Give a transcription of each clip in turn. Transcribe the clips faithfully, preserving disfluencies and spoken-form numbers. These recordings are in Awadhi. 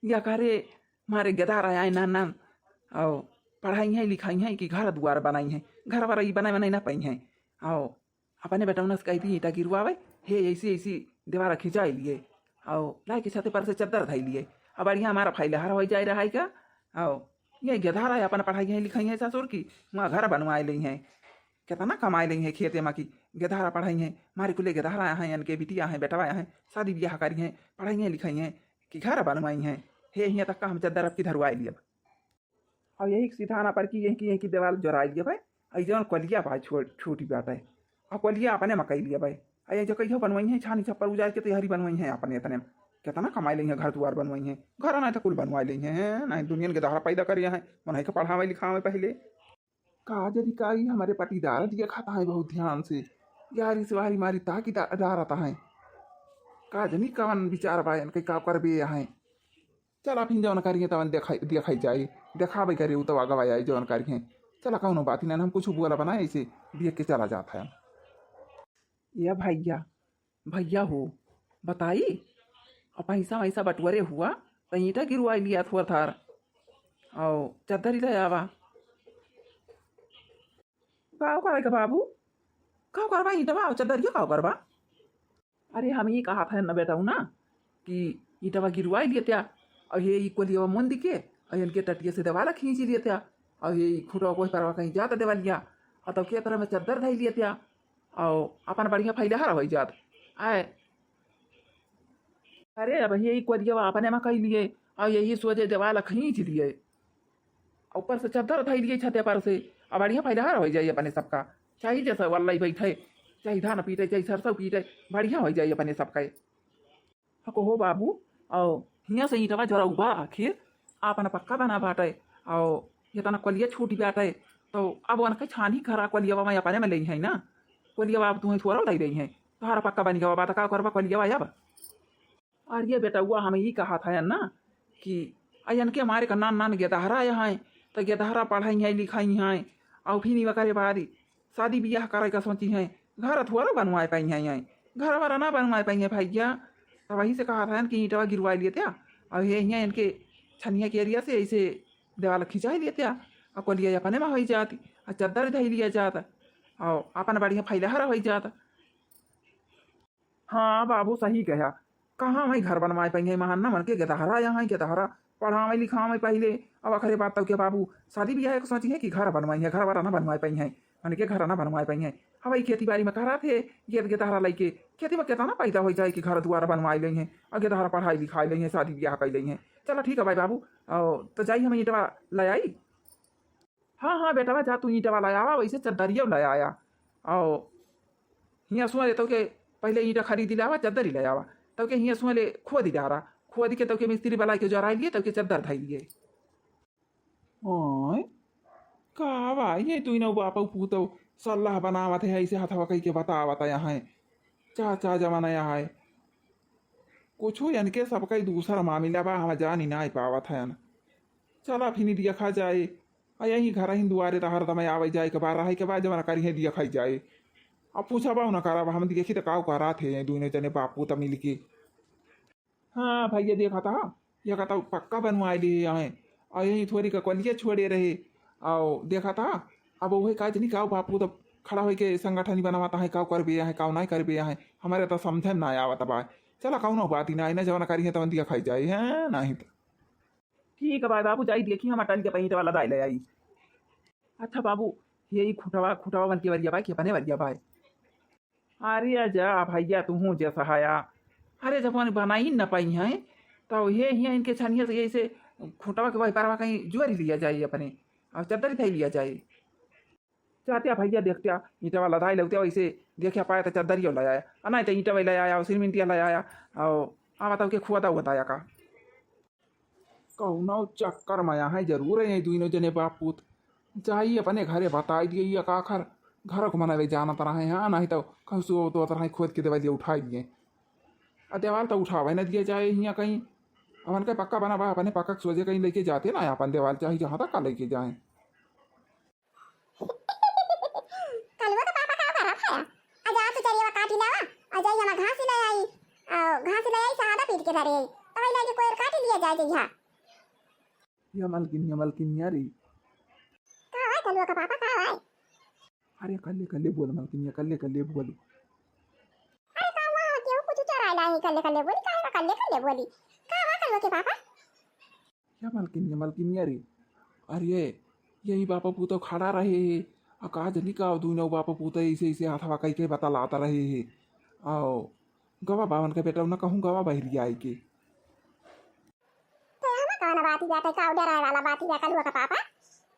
या करे मारे गदार आए नान नान, आओ पढ़ाई है लिखाई है कि घर दुआर बनाई है, घर वर ई बनाए बनाए ना पाई है। आओ अपने बेटौना से कही थी ईंटा गिरवावे, हे ऐसी ऐसी दीवार खिंचाई लिए, आओ लाई के छते पर से चद्दर धाई लिए, अब बढ़िया हमारा फाइल हर हो जाए रहा है का। आओ ये गदार आए अपन पढ़ाई है लिखाई है ससुर की, वहाँ घर बनवाए ली हैं, कितना कमाए ली हैं खेते में की गदारा पढ़ाई हैं, मारे कुले गदारा हैं, इनके बिटिया हैं, बेटवा हैं, शादी ब्याह करी हैं, पढ़ाई हैं लिखाई हैं कि घर बनवाई हैं। हे हियाँ तक का हम चद्दर अब की धरवाए लिए। अब यही सीधा ना पर की यही की यही की दीवार जोराए लिए भाई। आई जौन कलिया भाई छोट छोटी बात है, अब कलिया अपने मकई लिए भाई। आई जो कहियो बनवाई है छानी छप्पर उजाड़ के तैयारी बनवाई है अपने इतने में। कितना कमाई ली है, घर दुआर बनवाई है, घर ना तो कुल बनवाए ली है, ना दुनिया के दहरा पैदा करे हैं, मन है के पढ़ावे लिखावे पहले। का जनी का ई हमारे पटीदार दिया खाता है बहुत ध्यान से, यारी से वारी मारी ताकि दा-, डारता है। का जनी कवन विचार बा इनके, का करबे यहाँ। चला फिर जौन करिए तवन देखाई, देखाई जाई, देखावे करे उ तो आगवा आई जौन करिए। चला कौनो बात ही ना, हम कुछ बोला बनाए ऐसे देख के चला जाता है। या भैया, भैया हो, बताई, अब पैसा वैसा बटुअरे हुआ, तो ईंटा गिरवाई लिया थोर थार, और चद्दर ही ले आवा। का करे का बाबू, का करबा ईंटवा और चद्दरिया का करबा? अरे हम ही कहा था न बेटा ना कि ईंटवा गिरवाई लिया त्या, और ये ई कोलिया मुंद के, और इनके टटिया से देवाला खींच लिया त्या, और ये ई खुटवा कोई परवा कहीं जाता देवालिया, और तब के तरह में चद्दर धाई लिया त्या, और अपन बढ़िया फैलहार हो जात। आए, अरे अब यही कोरिया अपने में कई लिए, और यही सोझे देवाल खींच लिए, ऊपर से चद्दर धई लिए छते पर से, अब बढ़िया फैलहार हो जाए अपने सबका। चाहे जैसे वल्लई बैठे, चाहे धान पीटे, चाहे सरसों पीटे, बढ़िया हो जाए अपने सबका। हको हो बाबू, और हियाँ से ईंटवा जरा उबा आखिर, आपन पक्का बना बाटे, और ये तना कोलिया छूटी बाटे, तो अब उनके छानी खरा कोलिया में अपने में ले है ना, कोलिया अब तुम्हें थोड़ा दे रही है, तोहरा पक्का बन गया बात, का करबा कोलिया अब? अरे बेटउआ, हम ई कहत हयन ना कि अयन के मारे का नान नान गेदहरा आया है, तो गेदहरा पढ़ाई है, लिखाई है, और फिर ओकरे बाद शादी बियाह करे का सोची है, घर थोड़ा बनवाए पाई है, घर वाला ना बनवाए पाई है भैया। तो वही से कहत हयन कि ईंटवा गिरवा लिए त्या, और ये हियाँ इनके छनिया के एरिया से ऐसे देवाल खिंचाई लिए त्या, और कोलिया अपने में हो जाती, और चद्दर धई लिया जाता, और अपन बढ़िया फैलहारा हो जाता। हाँ बाबू, सही कहा। कहाँ वही घर बनवाए पाई है, महान ना मन के गेदहरा यहाँ है, गेदहरा पढ़ावे लिखावे पहले, अब आखिरी बात तो के बाबू शादी ब्याह के सोची है कि घर बनवाई है, घर वाला ना बनवाए पाई है, मन के घर ना बनवाए पाई है। अब वही खेती बाड़ी में करा थे, गेद गेदहरा लेके खेती में कितना पैदा हो जाए कि घर दुआरा बनवाए ले हैं, और गेदहरा पढ़ाई लिखाई ले हैं, शादी ब्याह कर ले हैं। चला ठीक है भाई बाबू, और तो जाई हम ईंटवा ले आई। हाँ हाँ बेटवा, जा तू ईंटवा ले आवा, वैसे चद्दरियो ले आया। और हियाँ सुआ ले तोके पहले ईंटा खरीद लावा, चद्दर ही ले आवा। तोके हियाँ सुआ ले खोदी डारा, खोदी के तोके मिस्त्री बलाइ के जराइ लिए, तोके चद्दर धइ लिए। ओए, का बा, ये दुइनो बापौ पूतौ सल्लाह बनावत है, ऐसे हथवा कइके बतावत है। चाचा जमाना यहाँ है, कुछो इनके सबका ही दूसर मामिला बा, हम जानी नाहीं पावत हयन। चला फिनी देखा जाए। आ यही घर ही दुआरे त हरदम आवे जाए के बा, रहे के बा, जवन करिहे देखा जाए। अब पूछबा न करब, हम देखी त का करत है ये दुइनो जने बाप पूत मिलके। हाँ भैया, देखा था, ये कहता पक्का बनवाए लिए आए, और यही थोड़ी का कोलिया छोड़े रहे। और देखा था, अब वही का जनी का बापू तब खड़ा होइके संगठन ही बनवाता है, का करबे है, का नाहीं करबे है, हमारे तो समझे में ना आवत बा। चला कौनो बात ही ना, ना जवन करिहे तवन देखा जाए, हैं, नाहीं तो। ठीक है भाई बाबू, जाई देखी हम अटल के पैंट वाला दाई ले आई। अच्छा बाबू, ये ही खुटवा, खुटवा बन के वरिया भाई, के बने वरिया भाई। अरे जा भैया, तू हूँ जे सहाया। अरे जब उन्हें बनाई न पाई हैं, तो ये हियाँ इनके छनिया से यही से खुटवा के वही परवा कहीं जोरी लिया जाए अपने, और चद्दर ही लिया जाए। जात्या भैया देखत्या, ईंटवा लदाई लौत्या, वैसे देखा पाए तो चद्दरियो ले आया, आ नाहीं तो ईंटवा ले आया, और सिरमिंटिया ले आया, और आवा तो के खुआ दाऊ बताया का। कौनो चक्कर में यहाँ जरूर है, ये दुइनो जने बाप पूत। जाई अपने घरे बताई दिए, ये का घर, घर को मनावे जानत रहे हैं, नाहीं तो कहूँ सुबह तो तरह खोद के देवाल ये उठाई दिए। आ देवाल तो उठावे न दिए जाए हियाँ कहीं, अपन के पक्का बना बा, अपने पक्का के सोझे कहीं लेके जाते ना अपन देवाल, चाहे जहाँ तक का लेके जाए। कलुआ का पापा का करत है? आ जा तू चरिया काटी लावा, आ जाई हमार घास ले आई, आ घास ले आई सहादा पीट इधर ए, तो वही लागे कोयर काट लिया जाए जइहा। या मलकिनिया, मलकिनिया रे। का है कलुआ का पापा, का है? अरे कल्ले, कल्ले बोल मलकिनिया, कल्ले, कल्ले बोल। अरे का हुआ, केहू कुछ चराए लाई, कल्ले, कल्ले बोली, का है कल्ले, कल्ले बोली? का हुआ कलुआ के पापा? या मलकिनिया, मलकिनिया रे। अरे यही बापा पूतो खड़ा रहे है, आ का जनी का दुनो बापा पूतो ऐसे, ऐसे हाथवा कई के बतलात रहे है। आओ, गवा बावन का बेटा, ना कहूँ गवा बहरी आई के। तो हम कौन बाती बाटे, का डराए वाला बाती बा कलुआ का पापा?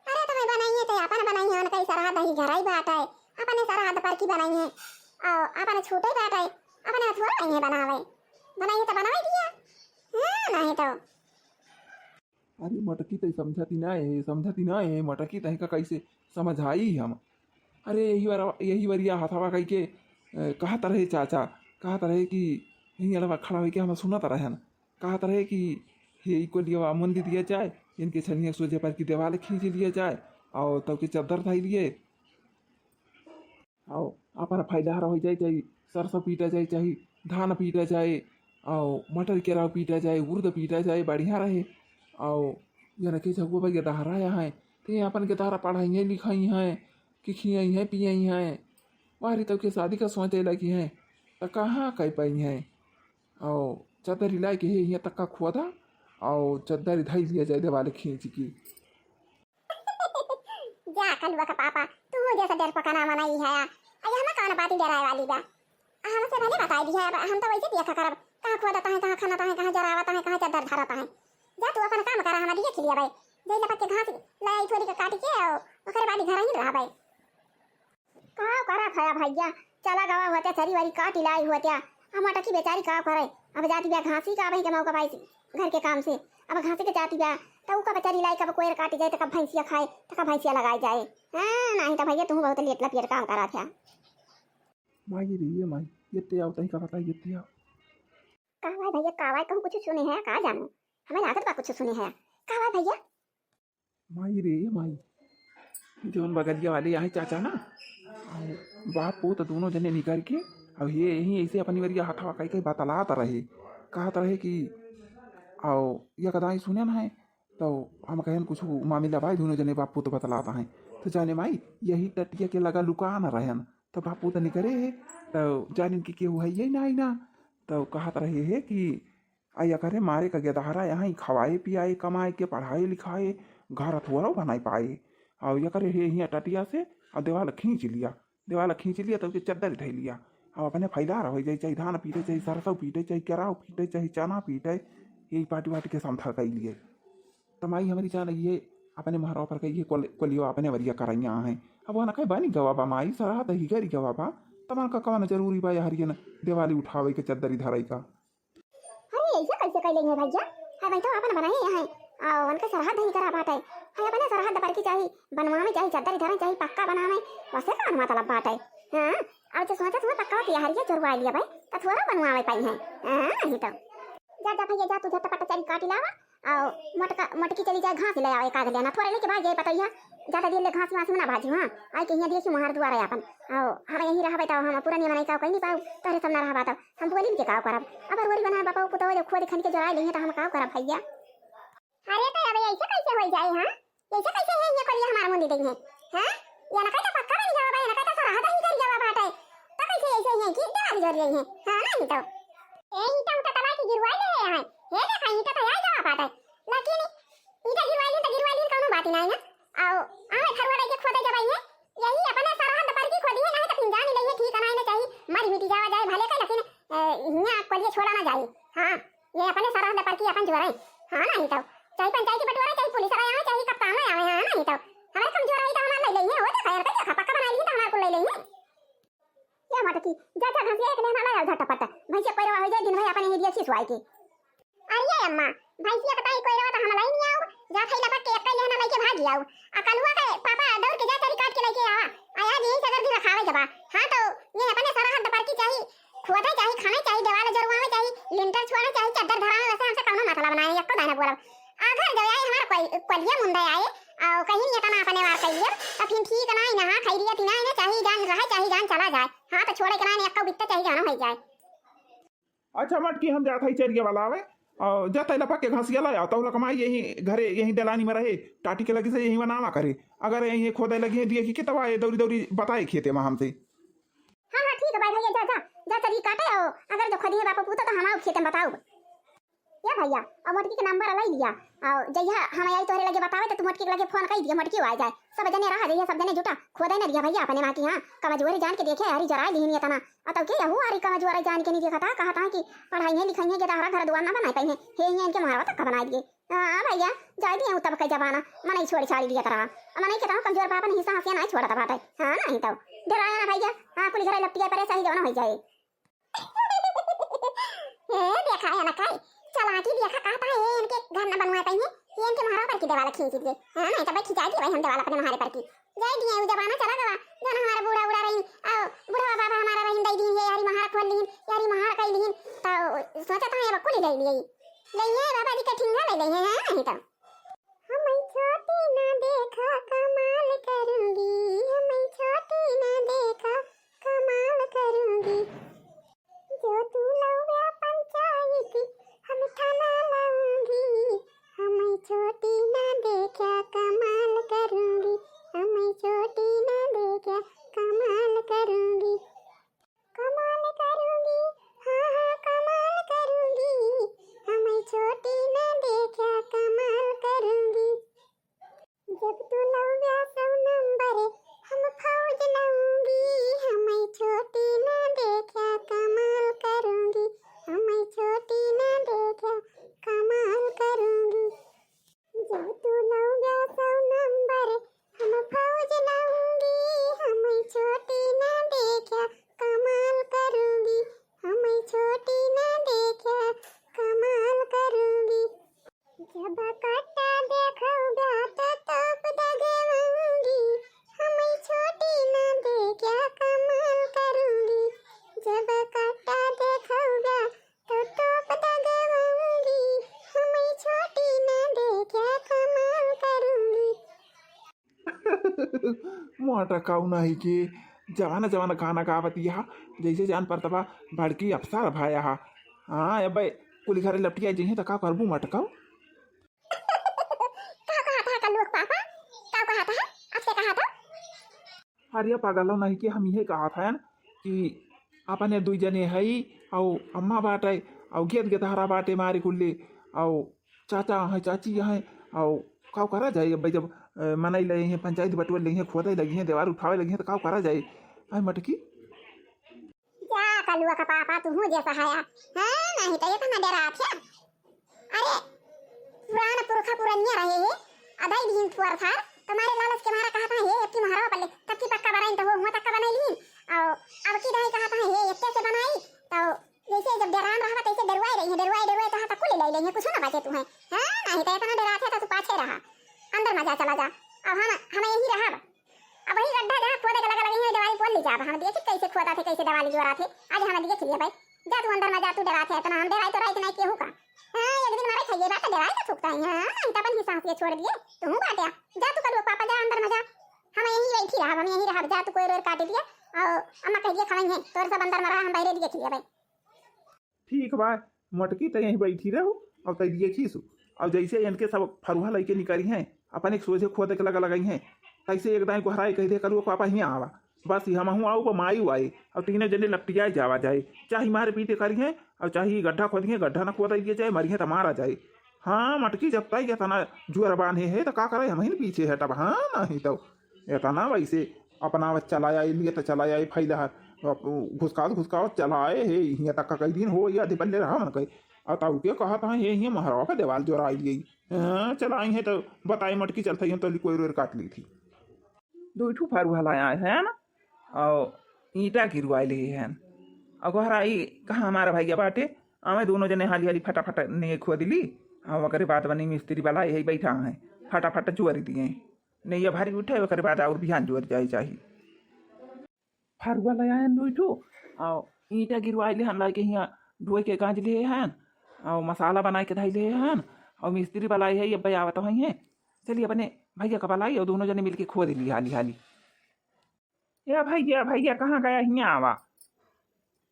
अरे तो मैं बनाइए, तो अपन बनाइए, उनका ही सरहद ही घर ही बाटे, अपने सरहद पर की बनाइए, और अपने छूटे बाटे, अपने थोड़ा बनाइए बनावे, बनाइए तो बनावे दिया, हाँ, नहीं तो। अरे मटकी तो समझती ना है, समझती ना है, मटकी तहका कैसे समझाई हम? अरे यही बार, यही बरिया हथवा कई के, अ, कहत रहे चाचा, कहत रहे कि यही अलवा खड़ा होइके हम सुनत रहन, कहत रहे कि हे इको लियवा मुंद दिया जाए, इनके छनिया सोझे पर की दीवाल खींच लिया जाए, और तब के चद्दर धाई लिए, और अपन फैलार हो जाए, चाहे सरसों पीटा जाए, चाहे धान पीटा जाए, और मटर केराव पीटा जाए, उर्द पीटा जाए, बढ़िया रहे। और ये रखे झगुआ भैया दहरा है, ते अपन के दहरा पढ़ाई है, लिखाई है, कि खियाई है, पियाई है, बाहरी तब के शादी का सोचे लगी है, तो कहाँ कह पाई है? और चद्दर लाए के है, यहाँ तक का खोदा, और चद्दर धई लिया जाए दीवाल खींच के। जा कलुआ का पापा, तू जैसा डर पकाना मनाई है, अरे हम कौन बात डराए वाली बा? आ, हमसे भले बताई दी है, अब हम तो वैसे देखा करब, कहाँ खोदत है, कहाँ खनत है, कहाँ जरावत है, कहाँ चद्दर धरत है। जा तू अपन काम करा, हम देख लिया भाई, जई लपक के घास लाई थोड़ी के काट के, और ओकरे बाद घर ही रहा भाई। का करा खाया भैया, चला गवा होत्या, चरी वारी काट लाई होत्या। अब मटकी बेचारी का करे, अब जाती बा घासी का, भाई के मौका पाई घर के काम से, अब घासी के जाती बा, तो ऊ का बेचारी लाई कब कोयर काटी जाए, तो कब भैंसिया खाए, तो कब भैंसिया लगाई जाए। हाँ, नहीं तो भैया तू बहुत लेट लपियर काम करा था। माई रे, ये माई, ये ते आओ, तही का बताई, ये ते आओ। का भाई भैया, का भाई कहूँ कुछ सुने है, का जानू, हमें लागत बा कुछ सुने है। का भाई भैया? माई रे माई, जौन बगलिया वाले आहे चाचा ना, अउ बाप पूत दोनों जने निकर के, अउ ये यहीं ऐसे अपनी वरिया हथवा कई कई बतलात रहे, कहत रहे कि, अउ ये कदाई सुने ना है, तो हम कहन कुछ मामिला भाई दोनों जने बाप पूत बतलात हैं। तो जाने माई, यही टटिया के लगा लुकान रहन, तो बाप पूत निकरे है, तो जानिन कि केहू है ये ना, ना, तो कहत रहे है कि आ एकरे मारे का गेदहरा यहाँ ही खवाए पियाए, कमाए के, पढ़ाए लिखाए, घर थोड़ा बनाए पाए। और एकरे हे हियाँ टटिया से और देवाल खींच लिया, देवाल खींच लिया तो उसके चद्दर धइ लिया। अब अपने फैलार होइ जाए, चाहे धान पीटे, चाहे सरसों पीटे, चाहे केराव पीटे, चाहे चना पीटे, यही पाटी वाटी के समथर कइ लिए। तो माई हमरी जान ये अपने महरवा पर कहिए कोल-, कोलियो अपने वरिया करइया हैं। अब वहाँ कहीं बनी गवा बा माई, सरहद ही गरी गवा बा, तमन का कवन जरूरी बा हरियन देवाली उठावे के, चद्दरी धरई का। अरे, ऐसे कैसे कैले हैं भैया? है भाई तो अपन बनाए हैं, आ, उनके सरहद नहीं करा बाटे। है अपने सरहद पर की चाही, बनवावे चाही, चद्दर धरे चाही, पक्का बनावे, वैसे कौन मतलब बाटे? हाँ, अब जो सोचा तुम्हें पक्का किया हरिया चोरवा लिया भाई, तो थोड़ा बनवावे पाई है। हाँ, नहीं तो। जा, जा भैया, जा, तू झटपट चली काटी लावा, आओ, मोटका, मोटकी चली जाए घास ले आवे, काट लेना, थोड़ा लेके भाग जाए, पतैया, ज्यादा देर ले घास वास में ना भाजी, हाँ, आई के यहाँ देखी मुहार दुआरा अपन, आओ, हम यहीं रहबे तो हम पूरा नियम नहीं का कहीं नहीं पाऊ, तोहरे सब ना रहबा तो हम बोली के का करब? अब रोरी बनाए बापा, पुतवा जब खोद खन के जराए लेंगे तो हम का करब भैया? अरे तो अब ऐसे कैसे हो जाए, हाँ? ऐसे कैसे है ये करिया हमार मुंडी देंगे? हाँ? ये ना कहता पक्का बन जावा बा, ये ना कहता सरहद ही कर जावा बाटे। तो कैसे ऐसे है कि दीवार जोर रही है? हाँ, नहीं तो। ए, ईटा उटा तबाई के गिरवाई ले हैं। हे देखा, ईटा तो आई जावा बाटे। लेकिन ईटा गिरवाई लीन तो गिरवाई लीन, कौनो बात ही नहीं है। आओ, आवे फरुआ के खोदे जब आई है, यही अपने सरहद पर की खोदी है, नहीं तो फिर जान ले, ठीक है, नहीं चाहिए, मर मिटी जावा जाए भले का, लेकिन, ए, हियाँ कोलिए छोड़ा ना जाए। हाँ, ये अपने सरहद पर की अपन जोरे। हाँ, नहीं तो चाहे पंचायती बंटवारा, चाहे पुलिस वाला आवे, चाहे कप्तान आवे, हाँ, नहीं तो हमारे कमजोर आई तो हमारे ले लेंगे, हो देखा यार, कैसे पक्का बना ली तो हमारे को ले लेंगे। या मटकी, जा, जा, घासिया एक लेना लाओ झटपट। भैंसिया पैरवा हो जाए, दिन भर अपने ही दिया खिसवाए के। अरे अम्मा, भैंसिया कटाई कोई रवा तो हम लाई नहीं आओ, जा थैला पक के एक लेना लेके भाग आओ। आ कलुआ के पापा दौड़ के जा चरी काट के लेके आवा। आ आज यही सगर भी रखावे के बा। हाँ तो ये अपने सरहद पर की चाही, खोदे चाही, खाने चाही, देवाल जरवावे चाही, लिंटर छोड़े चाही, चद्दर धरावे, वैसे हमसे कौनो मतलब ना है, एको दाना बोलब। अगर जो आए हमार कोई कोलिया मुंडा आए, आ कहीं नहीं इतना अपने वार कहिए, तो फिर ठीक ना है ना, हाँ, खैरियत ना है ना, चाहे जान रहे, चाहे जान चला जाए। हाँ, तो छोड़े के ना, एको बित्ता चाहे जानो हो जाए। अच्छा मटकी, हम जात हई चरिया वाला आवे, और जात हई लपक के घसिया लाया, तउ लकमाई यही घरे, यही दलानी में रहे, टाटी के लगी से यही बनावा करे। अगर यही खोदे लगी है दिए कि कितवा ये दौरी दौरी बताए खेते में हमसे। हाँ हाँ ठीक है भाई, भैया जा जा, जा चरी काटे, और अगर जो खोदी है बापू पूतो तो हम आओ खेते में बताओ। या भैया, अब मोटकी के नंबर लई लिया, और जइहा हम आई तोहरे लगे बतावे तो तू मोटकी के लगे फोन कई दिया, मोटकी आ जाए, सब जने रहा जइहा, सब जने जुटा, खोदे न दिया भैया अपने माँ की। हाँ, कमजोरी जान के देखे, हरी जराई लिहिन ये तना, अतउ के यहू आरी कमजोर जान के नहीं देखा था, कहा था कि पढ़ाई है लिखाई है, गेदहरा घर दुआर ना बनाए पाई है, हे ये इनके मारवा तक का बनाए दिए। हाँ भैया, जाए दिए तब के जमाना, मनई छोड़ छाड़ी दिया तरह। अब मनई के तो कमजोर बापन हिस्सा हंसिया नहीं छोड़त बाटे। हाँ नहीं तो डराया ना भैया। हाँ, कुल घर लपटिया परे सही जौन हो जाए। ए देखा है ना काई, चलाकी देखा, कहता है ये इनके घर ना बनवाए पाई है, ये इनके मारा पर की देवाल खींच दिए। हाँ नहीं तो भाई खिंचा दिए भाई हम देवाल अपने मारे पर की। जाए दिए, उ जमाना चला गवा, जौन हमारा बूढ़ा उड़ा रही, और बूढ़ा बाबा हमारा रही, दई दीन, ये यारी महारा खोल लीन, यारी महारा कई लीन, तो सोचा था ये बकुली ले लिए, ले ये बाबा जी का ठिंगा ले ले हैं, हाँ, नहीं तो। हम छोटी ना देखा कमाल करूंगी, हम छोटी ना देखा कमाल करूंगी। जो तू लौया पंचायत, हम थाना लाऊंगी। हम छोटी ना देखा कमाल करूंगी, हम छोटी ना देखा कमाल करूंगी। कमाल करूंगी, हाँ हाँ कमाल करूंगी। हम छोटी ना देखा कमाल करूंगी। जब तू लौया सौ नंबर, हम फौज लाऊंगी। हम छोटी ना देखा कमाल करूंगी, हम छोटी ना देखा कमाल करूंगी। जब तू लौया सौ नंबर, हम फौज लाऊंगी। हम छोटी ना देखा कमाल करूंगी, हम छोटी ना देखा कमाल करूंगी। जब कट्टा देखौगा त तोप दगवाऊंगी, हम छोटी ना देखा कमाल करूंगी। जब कट्टा देखौगा तो तोप दगवाऊंगी, हम छोटी ना देखा कमाल करूंगी। मोटकाऊ नहीं के जवाना जवाना गाना गावत यहा, जैसे जान परत बा बड़की अफसर भया हा। हाँ, अबे कुली घरे लपटिया जइहे त का करबू मोटकाऊ? का कहा था कल्लू के पापा? का कहा था? आपसे कहा था? अरे पागलो नहीं के हम इहे कहा था कि अपने दुई जने हई, अउ अम्मा बाटे, अउ गेद गेदहरा बाटे मारे कुल्ले, अउ चाचा है, चाची है, अउ काउ करा जाए? अब जब, अ, मनई ले हैं, पंचायत बटुआ ले हैं, खोदे लगी हैं, देवार उठावे लगी हैं, तो काउ करा जाए? आय मटकी। जा कलुआ का पापा, तू हूँ जे सहाया। हाँ, नहीं तो ये तो ना डरा थे। अरे, पुरान पुरखा पुरनिया रहे हैं, अदाई दिन पुअर थार, तुम्हारे लालच के मारा कहा था, हे, अबकी महरवा पल्ले, तब की पक्का बनाई तो हो, हुआ तक का बनाई लीन, और अब की दाई कहा था, हे, एक से बनाई, तो जैसे जब डरान रहा, तैसे डरवाए रही है, डरवाए, डरवाए, कहा था, कुल ले लेंगे, कुछ ना बचे तू है। हाँ, नहीं तो इतना डरा थे, तो तू पाछे रहा, अंदर मजा चला जा, अब हम, हम यही रहा। अब वही गड्ढा जहाँ खोदे के लगा लगे हैं, दवाई बोल ली जा, अब हम देखे कैसे खोदा थे, कैसे दवाई जोरा थे, आज हम देख लिए भाई। जा तू अंदर में जा, तू डरा थे इतना, हम डराई तो राई तो नहीं केहू का। हाँ, एक दिन मारे खाइए बात डराई तो थूकता है, हाँ, नहीं तो अपन ही सांस ये छोड़ दिए, तू हूँ बाटे, जा तू करो पापा, जा अंदर में जा, हम यहीं बैठी रहब, हम यहीं रहब, जा तू कोई रोर काट दिए, और अम्मा कह दिए खवाई है, तोर सब अंदर में रहा, हम बहरे दिए खिलिए भाई। ठीक बा, मोटकी त यहीं बैठी रहू, और तै दिए खीसू, और जैसे इनके सब फरुहा लइके निकरी हैं, अपन एक सोझे खोदे के लगा लगाई हैं, तैसे एक दाई गोहराई कह दे करू पापा हियाँ आवा, बस ही हमहूँ आऊ, वो माई आए, और तीनों जने लपटियाए जावा जाए, चाहे मारे पीटे करी हैं, और चाहे गड्ढा खोदी हैं, गड्ढा न खोदाई दिए जाए, मरी हैं तो मारा जाए। हाँ, मटकी जब तक इतना जुअर बांधे है, तो का करे, हम ही न पीछे हटब। हाँ, नहीं तो इतना वैसे अपना चला आई, लिए तो चला आई, फैला है, अब घुसकावत, घुसकावत चला आए है, हियाँ तक का कई दिन हो, ये आधे पल्ले रहा मन कहे। और ताऊ के कहा था, ये, ये महरवा पे देवाल जोराई लिए। हाँ, चला आई है तो बताई मटकी चलता ही, हम तो कोई रोर काट ली थी। दो ठू फरुहा लाया है ना, और ईंटा गिरवाए ले हैं। और गोहराई कहाँ हमारा भैया बाटे, आवे दोनों जने हाली हाली फटाफट ने खोद ली, और ओकरे बाद बनी मिस्त्री वाला यही बैठा है, फटाफट जोर दिए। नैया भारी उठे, ओकरे बाद और बिहान जोर जाए चाही। फरुआ ले आयन दुई ठो, और ईंटा गिरवाए ले हन, लाके हियाँ ढोए के गांज ले हन, और मसाला बनाए के धई ले हन, और मिस्त्री वाला है, ये अब्बे आवत होई हैं। चलिए अपने भैया का बुलाई और दोनों जने मिलके खोद ली हाली हाली। या भैया, भैया कहाँ गया, हियाँ आवा।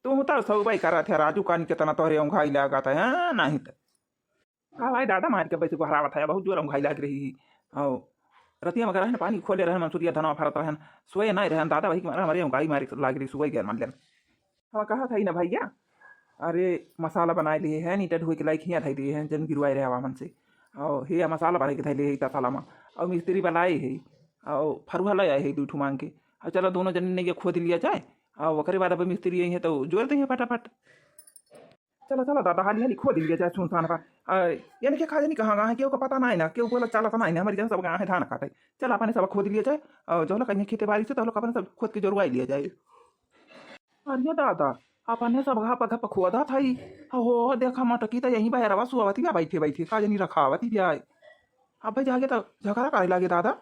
तू तो सौबई करत है राजू, कानी केतना तोहरे औंघाई लागत है, हाँ, नहीं तो। का भाई दादा मार के बैसे गोहरावत है, बहुत जोर औंघाई लाग रही है। और रतिया में गरहन पानी खोले रहन, मंसूरिया धनवा फरत रहन, सोए नहीं रहन दादा, वही के मारे हमरे औंघाई मारे लाग रही, सुबह गैर मान लेन। हम कहा था ही ना भैया, अरे मसाला बनाए लिए है, ईटा ढोए के लायक हियाँ धई दिए हैं, जन गिरवाए रहे हवा मन से। और हे मसाला बनाए के धई लिए है तसला में, और मिस्त्री बुलाए है, और फरुहा ले आए है दू ठू मांग के, और चला दोनों जन ने ये खोद लिया जाए, और ओकरे बाद अब मिस्त्री आई है तो जोर देंगे फटाफट। चला चला दादा, हाली हाली खोद लिया जाए सुनसान बा। आ, यानी कि खा जानी कहाँ गाँव है, केहू का पता नहीं ना, केहू बोला चला तो नहीं ना, हमारी जन सब गाँव है धान काटे। चला अपने सब खोद लिया जाए, और जो लोग कहीं खेते बाड़ी से तो लोग अपने सब खोद के जोरवाई लिया जाए। अरे दादा, अपने सब घाप घाप खोदा था ही। हो देखा मटकी तो यहीं बहरवा सुआवती बा बैठे बैठे, का जानी रखावती बा। अब भाई जाके तो झगड़ा करे लागे दादा।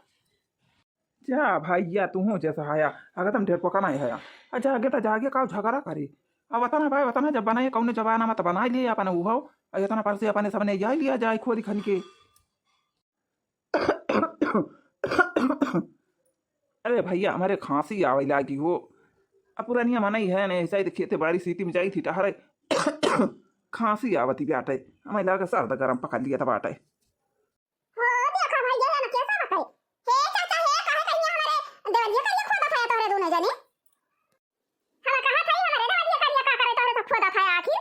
जा भैया, तू हो जैसा हया, अगर तुम ढेर पोका नहीं हया। अच्छा, आगे तो जाके का झगड़ा करे। अब वतन है भाई, वतन है, जब बनाए कौन जबाना मत बना लिए अपन उहो, और इतना पर से अपने सबने जा लिया जाए खोद खन के। अरे भैया, हमारे खांसी आवे लागी हो। अब पुरानिया मनई है ने, ऐसा ही तो खेते बाड़ी सीटी में जाई थी टहरे। खांसी आवती बाटे, हमें लागे सर्द गरम पकड़ लिया था बाटे। हो देखा भाई, ये ना कैसा बा है। हे चाचा, हे काहे कहिया हमारे देवलिया का ये खोदा था तोहरे दोनों जने? हम कहा था हमारे देवलिया का ये का करे तोहरे सब खोदा था आखिर?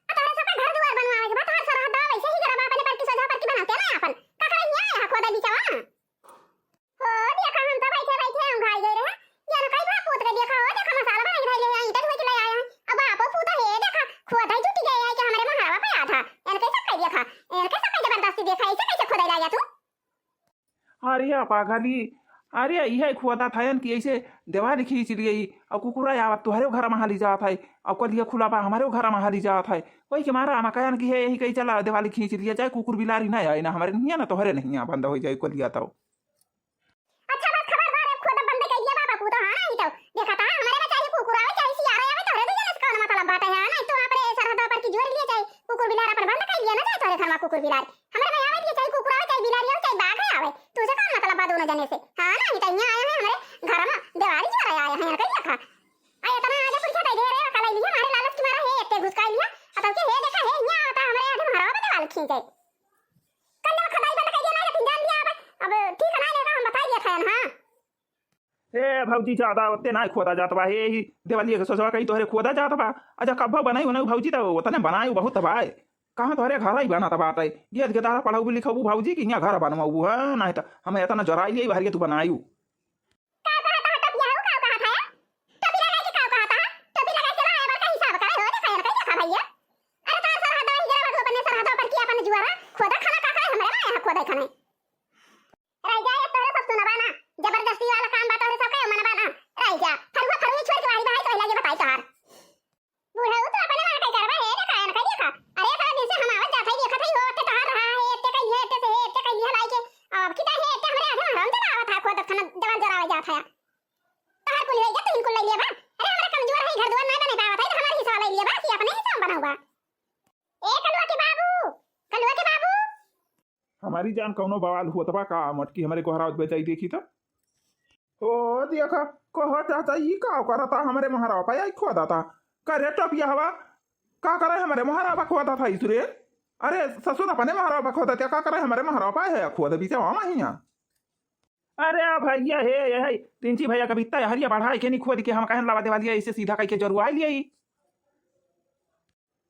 आ तोहरे सबका घर दुआर बनवावे के बाद हर सरहद वैसे ही जरा अपने पर की सजा पर की बनाते ना अपन। का करे हिया है खोदा बिचावा? हो देखा हम तो बैठे बैठे हम खाई गए रहे। ये ना कई बार पूत के देखा हो, देखा मसाला बना के धर ले आई, इधर धोई के ले आया है। अब आपो पूत है, देखा खोदा ही जुटी गए है कि हमारे मोहरवा पे आधा। इनके सब कह देखा, इनके सब कह जबरदस्ती देखा, ऐसे कैसे खोदा लाया तू? अरे पागली, अरे यह खोदा था कि ऐसे देवाली खींच लिए और कुकुरा आवत तुहरे घर में हाली जात है, और कलिया खुला बा हमारे घर में हाली जात है। वही के मारा हम कहन की है यही कही चला देवाली खींच लिया जाए, कुकुर बिलारी ना आए ना हमारे नहीं ना तोहरे नहीं बंद हो जाए कलिया तो। अच्छा बस खबरदार, अब खोदा बंद कर दिया बाबा पूत, हाँ नहीं तो देखा था हमारे में चाहे कुकुर आवे चाहे सियारा आवे तोहरे दू जने से कौन मतलब बात है, हाँ नहीं तो अपने सरहद पर की जोर लिए जाए, कुकुर बिलार अपन बंद कर दिया ना जाए तोहरे घर में कुकुर बिलार। हमारे में आवे के चाहे कुकुर आवे, चाहे बिलारी आवे, चाहे बाघ है आवे, तुझे कौन मतलब बा दोनों जने से? हाँ ना, इतना यहाँ आया है हमारे घर में, देवारी जोर आया है, यहाँ कहीं देखा। आ इतना आगे पूछा था, ढेर है, कल लिया, हमारे लालच की मारा है, इतने घुसका लिया, अब के हे देखा है, यहाँ आता हमारे आगे हमारा देवाल खींच जाए। कल जब खदाई बंद कर दिया ना, लेकिन जान दिया अब, अब ठीक है ना, लेकिन हम बता दिया था, हाँ। ए भौजी, ज्यादा ओते ना खोदा जात बा, हे ही देवलिया के सोचवा कहीं तोहरे खोदा जात बा। अच्छा, कब्बो बनाई उन्हें भौजी, तो ओतने बनाई बहुत बा। कहाँ तोहरे घर ही बनत बाटे, गेद गेदारा पढ़ाऊ लिखाऊ भौजी कि यहाँ घर बनवाऊ है, नहीं तो हमें इतना जराई लिए भरिए तू बनायू। का कहत है टोपिया हो, का कहत है? टोपी लगाए के का कहत है? टोपी लगाए के रहे, बड़का हिसाब करे हो, देखा यार, कहीं देखा भैया। अरे तार सरहद ही जरा बदो अपने सरहद पर की अपन जुआरा, खोदा खाना का करे हमरे ना यहाँ खोदा खाने। रह जाए तोरे सब सुनबा ना, जबरदस्ती वाला काम बा तोरे सब के मनबा ना, रह जा। फरुआ फरुई छोड़ के बाहरी बाहर तो लगे बताई तोहार। बुढ़ऊ तो अपने मन के करबा है, देखा है ना, देखा। अरे, सारा दिन से हम आवत जात है, देखत है, हो, अत्ते तहार रहा है, अत्ते कइले, अत्ते से है, अत्ते कइले है, भाई के। अब की है, अत्ते हमरे आधे हराम चला आवत है, खोदत खाना दीवार जोरावे जात है। तहार कुल है, तुहिन कुल ले लिया बा। अरे, हमरा कमजोर है, घर दुआर ना बने पावत है, तो हमारे हिस्सा ले लिया बा, कि अपने हिस्सा में बनाऊ बा। ए, कलुआ के बाबू, कलुआ के बाबू। हमारी जान कौनो बवाल हुआ तबा का, मटकी हमारे गोहरावत बजाई देखी तो। ओ देखा, कहो चाचा, ई का करता हमरे मोहरावा पे आई खोदा था। करे टोपिया हवा, का करे हमरे मोहरावा खोदा था इसरे? अरे ससुर अपने मोहरावा खोदा था, का करे हमरे मोहरावा पे है खोद बीचे वहाँ हिया। अरे भैया हे, ये है, तिंची भैया कविता हरिया बढ़ाई के नहीं खोद के हम कहन लावा देवालिया इसे सीधा कई के जरुआ लिए।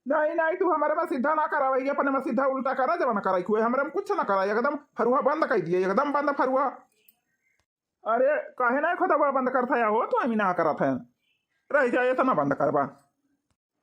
नहीं, नहीं, तू हमरे में सीधा ना करावे, ये अपने में सीधा उल्टा करा, जब ना कराई खुए, हमरे में कुछ ना कराई, एकदम फरुआ बंद कर दिए, एकदम बंद फरुआ। अरे, काहे ना खोदबा बंद करत है हो, तू अमी ना करत है। रह जाए, इतना बंद करबा।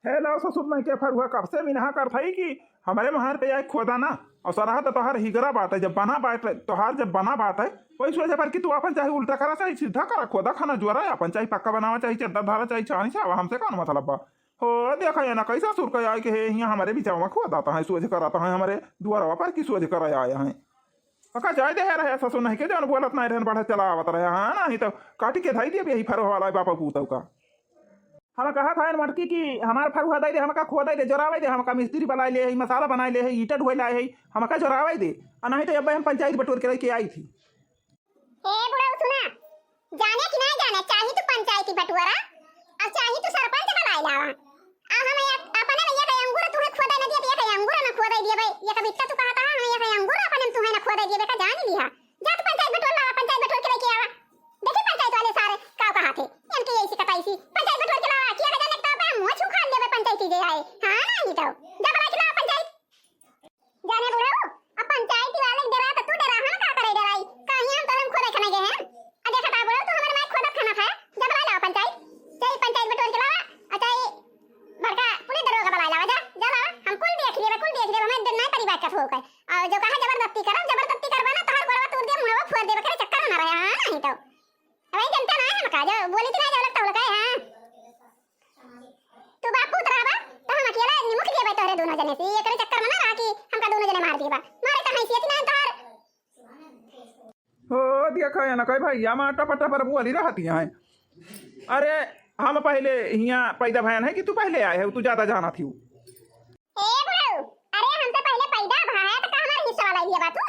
हे लो ससुर नहीं के फरुआ, कब से मिनहा करत है कि हमरे मोहर पे आए खोदा ना, और सरहद तोहार हिगरा बाटे, जब बना बाटे, तोहार जब बना बाटे, वही सोचे पर कि तू अपन चाहे उल्टा करा, चाहे सीधा करा, खोदा खाना जुआरा, अपन चाहे पक्का बनावा, चाहे चद्दर धारा, चाहे छानी छावा, हमसे कौन मतलब बा? हो, देखा ये ना, कैसा सुर का आए के हे, हियाँ हमरे बिचावा में खोदाता है, सोझ कराता है, हमरे दुआरवा पर की सोझ करा आए हैं। पका जाए दे रहे ससुर नहीं के, जौन बोलत नहीं रहन, बढ़त चला आवत रहे, हाँ, नहीं तो काटी के धाई दिए यही फरुआ वाला बापा पूतऊ का। हम कहा था मटकी कि हमार फरुआ दे दे, हमका खोदे दे, जोरावे दे, हमका मिस्त्री बनाए ले है, मसाला बनाए ले है, ईटा ढोए लाए है, हमका जोरावे दे, आ नहीं तो अब हम पंचायत बटोर के लेके आई थी। ए बुढ़ऊ सुना, जाने कि ना जाने, चाही तू पंचायती बटोरा और चाही तू सरपंच बनाए लावा। खोदइ दिया भाई, ये कविता तू कहत है, हम ये अंगूर अपन हम तुहे ना खोदइ दिया, बेटा जान लिहा। जा तू पंचायत बटोर लावा, पंचायत बटोर के लेके आवा। देखी पंचायत वाले सारे का कहा थे, इनके यही सिकताई सी पंचायत बटोर के लावा, किया का जाने का पे मुंह छू खा लेबे पंचायती जे आए। हाँ ना, ये तो जा बुला के लावा पंचायत। जाने बुढ़ऊ, अब पंचायती वाले के डरा तो तू डरा, हम का करे डराई? कहीं हम तोरे में खोदे खाने गए हैं? आ देखा था बुढ़ऊ, तू हमारे माई खोदत खाना खाया, जा बुला लावा पंचायत। चाहे पंचायत बटोर के लावा, आ चाहे बड़का पुलिस दरोगा बुला लावा, जा, जा लावा, हम कुल देख लेबे, कुल देख लेबे, हमें दिन नहीं परिवार का ठोक है। और जो कहा जबरदस्ती करब, जबरदस्ती करबा ना, तोहर गोड़वा तोड़ दे, मुंहवा फोड़ देबे, करे चक्कर ना रहे, हाँ, नहीं तो। अब वही जनता ना है हमका, जो बोली थी ना, जो लगता हो लगा है, हाँ। तू बाप पूत रहबा, तो हम अकेला निमुख जेबे तोहरे दोनों जने से। एकरे चक्कर में ना रहा कि हमका दोनों जने मार देबा। मारे तो हैसियत ना है तोहर। हो, देखा है ना, कई भैया माटा पट्टा पर बोली रहती हैं। अरे, हम पहले हियाँ पैदा भयन है कि तू पहले आए है, तू ज्यादा जाना थी। ए बुढ़ऊ, अरे हमसे पहले पैदा भा है तो का हमारा हिस्सा वाला लिए बा तू?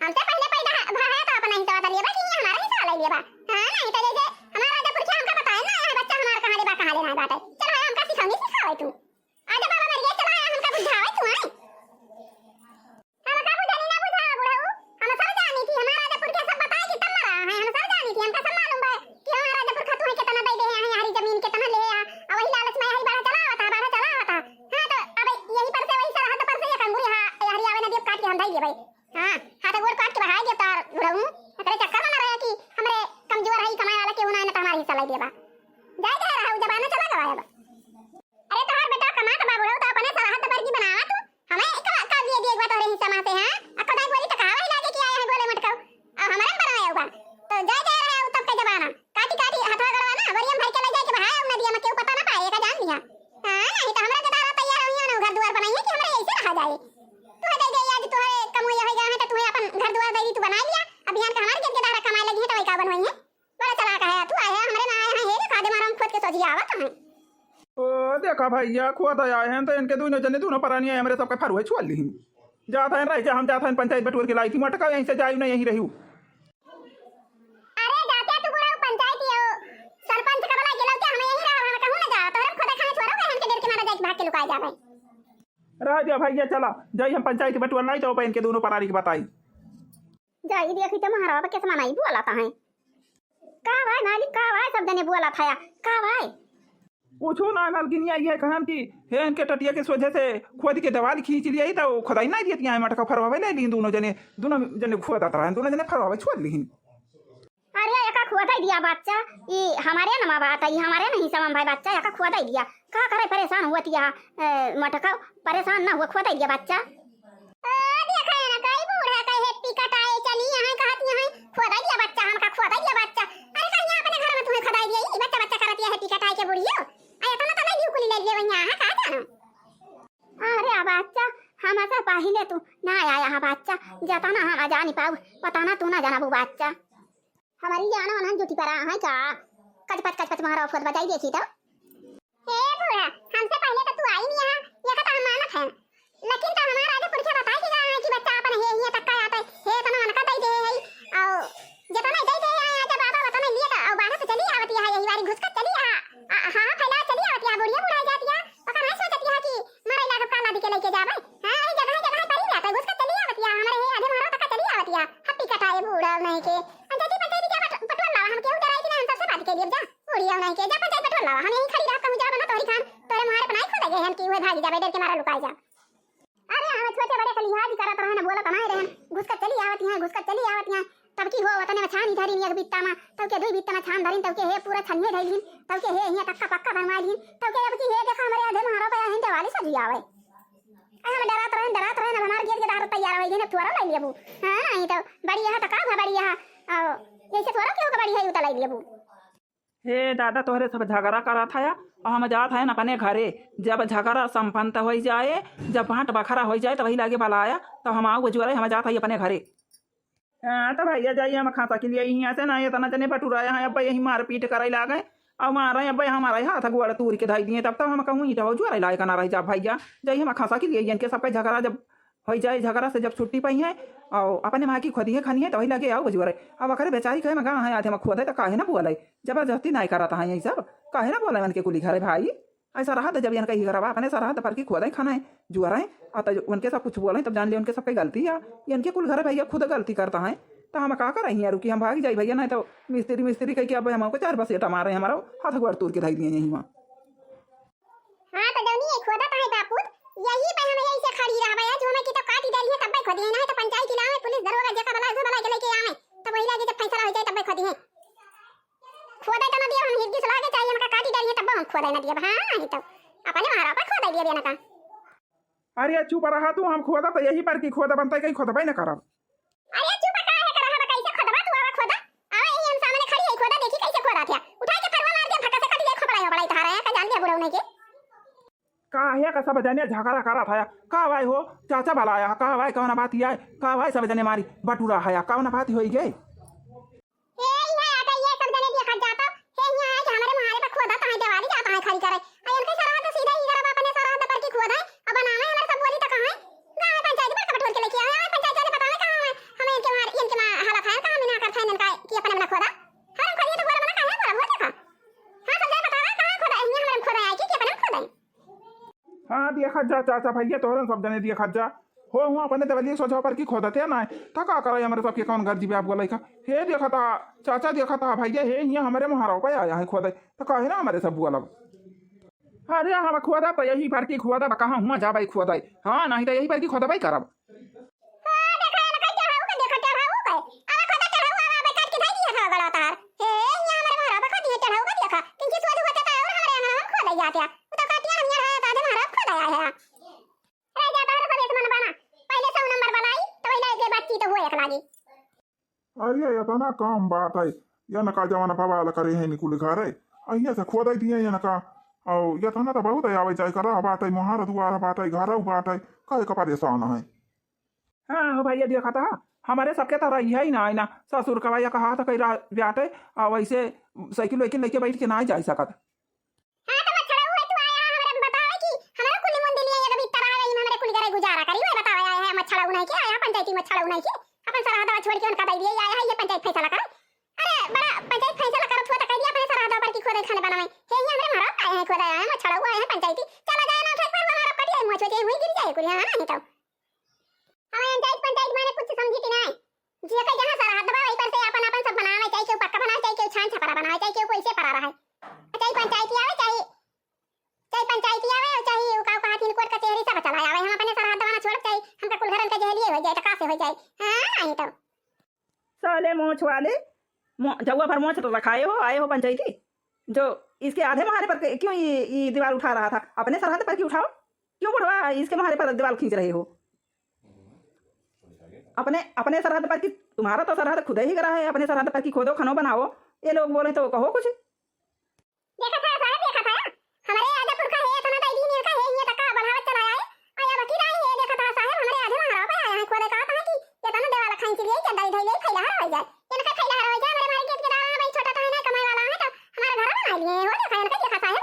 हमसे पहले पैदा भा है तो अपना हिस्सा वाला लिए बा कि ये हमारा हिस्सा वाला लिए बा? हाँ, नहीं तो जैसे हमारा राजा पुरखा हमका बताए ना, यहाँ बच्चा हमारा कहाँ ले बा, कहाँ ले ना बाटे। चल हाँ, हमका सिखाऊंगी, सिखावे तू। आजा बाबा मर गया, चल हाँ, हमका बुझावे तू, आए। हमका बुझानी ना बुझावा बुढ़ऊ, हम सब जानी थी, हमारा राजा पुरखा सब बताए कि तब मरा है, हम सब जानी थी, हमका सब मालूम बा कि हमारा राजा पुरखा तुम्हें कितना दे दे हैं, हरी जमीन कितना ले आ, और वही लालच में हरी बाढ़ चला आवता, बाढ़ चला आवता। हाँ, तो अब यही पर से, वही सरहद पर से एक अंगुरी हा-, हरी आवे ना दियो, काट के हम धई देबे। हाँ, हाथ गोड़ काट के बहाई देब तार बुढ़ऊ। एकरे चक्कर में ना रहे कि हमरे कमजोर है, कमाए वाला केहू ना है, ना तो हमारे हिस्सा लाई देबा। जाए जाए रहा, जबान में चला गवा अब। अरे तोहार बेटा कमात बा बुढ़ऊ, तो अपने सरहद पर की बनावा तू। हमें का, का लिए दिए एक बार तोहरे हिस्सा में से, हाँ? आ खुदाई बोली तो कहावा ही लागे कि आया है बोले मटकाऊ। आ हमारे में बनवाया हुआ। तो जाए जाए रहा तब का जमाना। काटी काटी हथवा गड़वा ना, बोरिया में भर के ले जाए के बहाए, नदिया में केहू पता ना पाए, का जान लिया। हाँ, नहीं तो हमरा के दारा तैयार होइया ना, घर दुआर बनाइए कि हमरा ऐसे रहा जाए। तू है दे दे, आज तू है कमोइया हो गया है, तो तू है अपन घर दुआर दे दी, तू बना लिया। अब बिहान का हमारे खेत के दारा कमाए लगी है, तो वही का बनवाई है? बड़ा चालाक है तू, आए है हमरे ना आए हैं, हे रे, कादे मारा हम खुद के सोझी आवत हैं। ओ, देखा भैया, खुद आए हैं, तो इनके दोनों जने, दोनों परानी आए, हमरे सबके फरुए छुआ ली। जात हैं, रह जा, हम जात हैं, पंचायत बटोर के लाई थी, मटका यहीं से जायू ना, यहीं रहू। अरे जाते तू बुढ़ऊ पंचायती हो, सरपंच का बुला के लौटे, हमें यहीं रहा, हम कहूँ ना जा, तोहरे खुद खाने छोड़ो, कहीं हमके डर के मारा जाए, भाग के लुकाए जावे। रह जा भैया, चला, जाई हम पंचायत बटोर लाई, तो अपन इनके दोनों परानी के बताई। जाई देखी तो महाराज के समान आई बोला था है। का भाई मालिक, का भाई सब जने बोला था, का भाई? पूछो ना मलकिनिया, ये कहन कि हे इनके टटिया के सोझे से खोद के दीवार खींच लिया, तो खुदाई नहीं दियत यहाँ मटका फरवावे ले लीन दोनों जने, दोनों जने खोदत रहन, दोनों जने फरवावे छोड़ लीन। अरे एका खोदाई दिया बच्चा, ई हमारे नमा बात है, ई हमारे नहीं समम भाई बच्चा, एका खोदाई दिया। का करे परेशान हुआ तिया, ए, मटका परेशान ना हुआ, खोदाई दिया बच्चा। ओ, देखा है ना, कई बूढ़ा कहे हेप्पी कटाए चली यहाँ, कहत यहाँ, "खोदाई दिया बच्चा, हमका खोदाई दिया बच्चा।" अरे, कहीं अपने घर में तुम्हें खोदाई दिया, ई बच्चा, बच्चा करत यह हेप्पी कटाए के बुढ़ियो। आ, इतना तो नहीं कुली ले लिए वहीं, हाँ, का जानो? अरे, आ बच्चा, हमसे पहिले तू ना आया हा बच्चा, जतना हम जानी पाऊ, पता ना तू ना जानबू बच्चा। हमारी जान वनन जुटी परा है का? कचपच, कचपच महाराज फोत बजाई देखी तो। हे बूढ़ा, हमसे पहले तो तू आई नहीं यहाँ, ये का तो हम मानत हैं। लेकिन तो हमारा आगे पुरखे बताए कि कहा है कि बच्चा अपन हे, ये तक का आता है, हे इतना अनका दई दे है, और जितना दई दे है, आजा बाबा, उतना लिए तो, और बाहर से चली आवती है, यही बारी घुसकर चली आ, आ, हाँ, फैला चली आवती है, बुढ़िया बुढ़ाई जाती है, पता नहीं सोचती है कि मरे लागब का लादी के लेके जावे, हाँ, ये जगह, जगह पड़ी जाता है, घुसकर चली आवती है, हमारे हे आधे मारो तक चली आवती है, हप्पी कटाए बूढ़ा नहीं के, आ, जल्दी पंचायती जा, पट-, पटोल लावा, हम केहू डराई कि ना, हम सबसे बात के लिए जा। उड़िया नहीं के, जा पंचायत बटोर लावा, हम यहीं खड़ी रहब, कहूँ जाब ना तोहरी खान, तोरे मुहारे पर नहीं खोदे गए हम कि उहे भागी जाबे डर के मारा लुकाई जा। अरे, हमें छोटे बड़े के लिहाज करत रहे ना, बोलत नहीं रहे, घुसकर चली आवत हैं, घुसकर चली आवत हैं, तब की हो वतने में छानी धरी एक बित्ता में, तब के दुई बित्ता में छान धरिन, तब के हे पूरा छनिए धैलिन, तब के हे हियाँ तक का पक्का बनवा लीन, तब के अब की हे देखा हमारे आधे महारा पे हिंदे वाली सजी आवे। अरे, हम डरात रहे, डरात रहे ना, हमारे गेट के बाहर तैयार हो गए ना, थोड़ा ले लेबू। हाँ, नहीं तो बड़ी यहाँ तक का बड़ी यहाँ, आओ, जैसे थोड़ा क्यों का बड़ी है, उतना ले लेबू। हे दादा, तोहरे सब झगड़ा करत है, और हम जात है अपने घरे। जब झगड़ा संपन्न हो जाए, जब बांट बखरा हो जाए, तो वही लागे बलाया, तो हम आओ बजुआरे, हम जात है अपने घरे। हाँ, तो भैया जाइए, हम खासा के लिए यहाँ से ना, इतना जने बटुराया है, अब यही मारपीट करे लागे, और मारे, अब हमारे हाथ गोड़ तूर के धाई दिए, तब तो हम कहूँ ईटा हो जुआरे लायक ना रह जा भैया। जाइए, हम खासा के लिए इनके सबके झगड़ा जब हो जाए, झगड़ा से जब छुट्टी पाई है, और अपने माँ की खुदी है खानी है, तो वही लगे आओ बजुआरे। अब अखरे बेचारी कहे में गा है, आधे में खुद है, तो काहे ना बोले? जबरदस्ती नहीं करत है यही सब, काहे ना बोले मन के कुली घरे भाई? ऐसा रहा तो जब इनका ही घर बा, अपने सरहद पर की खोदे खाना है, जुअर है, आ तो उनके सब कुछ बोले, तब जान ले उनके सबके गलती है। इनके कुल घर भैया खुद गलती करता है, तो हम का करें हियाँ रुकी, हम भाग जाई भैया, नहीं तो मिस्त्री मिस्त्री कह के अब हमको चार बसेटा मारे, हमारा हाथ गोड़ तोड़ के धई दिए यहीं वहाँ। हाँ, तो जौनी ये खोदत है बापूत, यही पे हम यही से खड़ी रहबे, जो हमें की तो काटी डरी है, तब खोदी है, नहीं तो पंचायत इलावे, पुलिस दरोगा जेका बला, उसे बला के लेके आवे, तब वही लागे जब फैसला हो जाए, तब खोदी है। खोदे तो न दिया, हम हिरगी सलाह के चाहिए, हमका काटी डरी है, तब हम खोदे न दिया। हाँ, नहीं तो अपने महारा पर खोदे दिया ना का। अरे चुप रहा तू, हम खोदा तो यही पर की खोदा बनता है, कहीं खोदबे न करब। अरे चुप का है, करा हम कैसे खोदबा, तू आवा खोदा, आवा यही हम सामने खड़ी है, खोदा देखी कैसे खोदा थे, उठा के फरवा मार दिया, फटा से कट गया, खपड़ा हो बड़ा इतारा है, का जान दिया बुढ़ऊ नहीं के। का है का सब जने झगड़ा करत है? का भाई हो, चाचा भलाया है? का भाई कौन बात है? का भाई सब जने मारी बटुरा है? कौन बात होई गई? हे, इहाँ आके ये सब जने देखत जाता। हे, इहाँ आके हमरे मुहारे पर खोदत है, देवाली जाता है खड़ी करे। आ इनके सरहद तो सीधा ही करब, अपने सरहद पर की खोद है, अब बनावे हमरे सब बोली तो कहाँ है? गाँव पंचायत बड़का बटोर के लेके आवे, आवे पंचायत वाले बतावे कहाँ है? हमें इनके मार, इनके मार हालत है, कहाँ मिना करत है इनका कि अपने अपना खोदा? हर हम खोदिए तो बोला मना काहे बोला, बोल देखा। हाँ, सब जने बतावे कहाँ खोदा, इहाँ हमरे खोदा आए कि, कि अपने खोदा है। हाँ, देखत जा चाचा भैया, तोहरन सब जने देखत जा। हो हुआ अपने देवलिया सोझा पर की खोदत है ना, त का करे हमरे सबके कौन गर्जी बे आप बोले का? हे देखत हा, चाचा देखत हा भैया, हे हियाँ हमरे मुहारवा पे आया है खोदे, त काहे ना हमरे सब बोलब? अरे हम खोदा तो यही पर की खोदा, कहाँ हुआ जाबे खोदे? हाँ, नहीं तो यही पर की खोदबे करब। हाँ, देखा, एनका चढ़ाऊ के, देखा, चढ़ाऊ के। अब खुद चढ़ाऊ, अब, अब काट के धई दिया था गला तार। हे, यहाँ हमारे महाराज बखा दिए चढ़ाऊ के, देखा। किंची सोच होते तो और हमारे यहाँ हम खो दे जाते। वो तो काटिया हम यहाँ है, तो आज महाराज खो दे आए हैं। रह जाता है तो सब एक मन बना। पहले सौ नंबर बनाई, तो वही लागे बातचीत हो एक लागी। अरे, इतना काम बात है, इनका जवन बवाल करे है निकुल घर है। अहिया से खोदाई दिए इनका, और इतना तो बहुत है, आवे जाए करा बात है, मोहार दुआर बात है, घर बात है, काहे का परेशान है? हाँ हो भैया, देखा था, हमारे सबके तो रही है ही ना, है ना, ससुर का भैया कहा था कई रा-, बाटे, और वैसे साइकिल वाइकिल लेके बैठ के ना जा सकत। हाँ, तो मच्छरऊ है, तू आया हमरे बतावे कि हमारा कुली मुंडी लिए एक भीतर आ गई, हमरे कुली करे गुजारा करी, वही बतावे आया है मच्छरऊ नहीं के, आया पंचायती मच्छरऊ नहीं के, अपन सरहदवा छोड़ के उनका दे दिए, आया है ये पंचायत फैसला करे। अरे, बड़ा पंचायत फैसला करत हुआ तो कह दिया अपने सरहदवा पर की खोदे खाने बनावे। हे, ये हमरे महाराज आए हैं, खोदे आए हैं, मच्छरऊ आए हैं पंचायती। चला जाए ना, उठे पर हमारा कटिया मुँह छोटे हुई गिर जाए कुली, हाँ, नहीं तो। हमें पंचायत, पंचायत माने कुछ समझी कि नहीं? जे के जहाँ सरहद बा, वही पर से आपन, आपन सब बनावे, चाहे केहू पक्का बनावे, चाहे केहू छान छपरा बनावे, चाहे केहू कैसे परा रहे। चाहे पंचायती आवे, चाहे, चाहे पंचायती आवे, चाहे उ का कहत हिन कोर्ट कचहरी सब चला आवे। हम अपने सरहद बना छोड़ब, चाहे हमका कुल घरन के जहलिए हो जाए, तो का से हो जाए? हाँ, नहीं तो। साले मोछ वाले, मो-, जौआ भर मोछ तो रखाए हो, आए हो पंचायती, जो इसके आधे मुहारे पर के-, क्यों ये, ये दीवार उठा रहा था? अपने सरहद पर की उठाओ, क्यों बुढ़वा इसके मुहारे पर दीवार खींच रहे हो? अपने, अपने सरहद पर की, तुम्हारा तो सरहद खुद ही करा है, अपने सरहद पर की खोदो, खनो बनाओ, ये लोग बोले तो कहो कुछ। देखा था साहब, देखा था, हमरे आजा पुरखा है, इतना दई दिन इनका है, ये तका बढ़ावत चला आए। आया वकील आई है, देखा था साहब, हमरे आधे महाराज पे आया है, खोदे कहा था कि ये तनु देवाला खाइन के लिए, चंदा इधर ले, फैला हरा हो जाए। इनका फैला हरा हो जाए, हमरे मारे खेत के दावा है, भाई छोटा तो है ना, कमाई वाला है, तो हमारा घर बना लिए, हो देखा, इनका देखा साहब।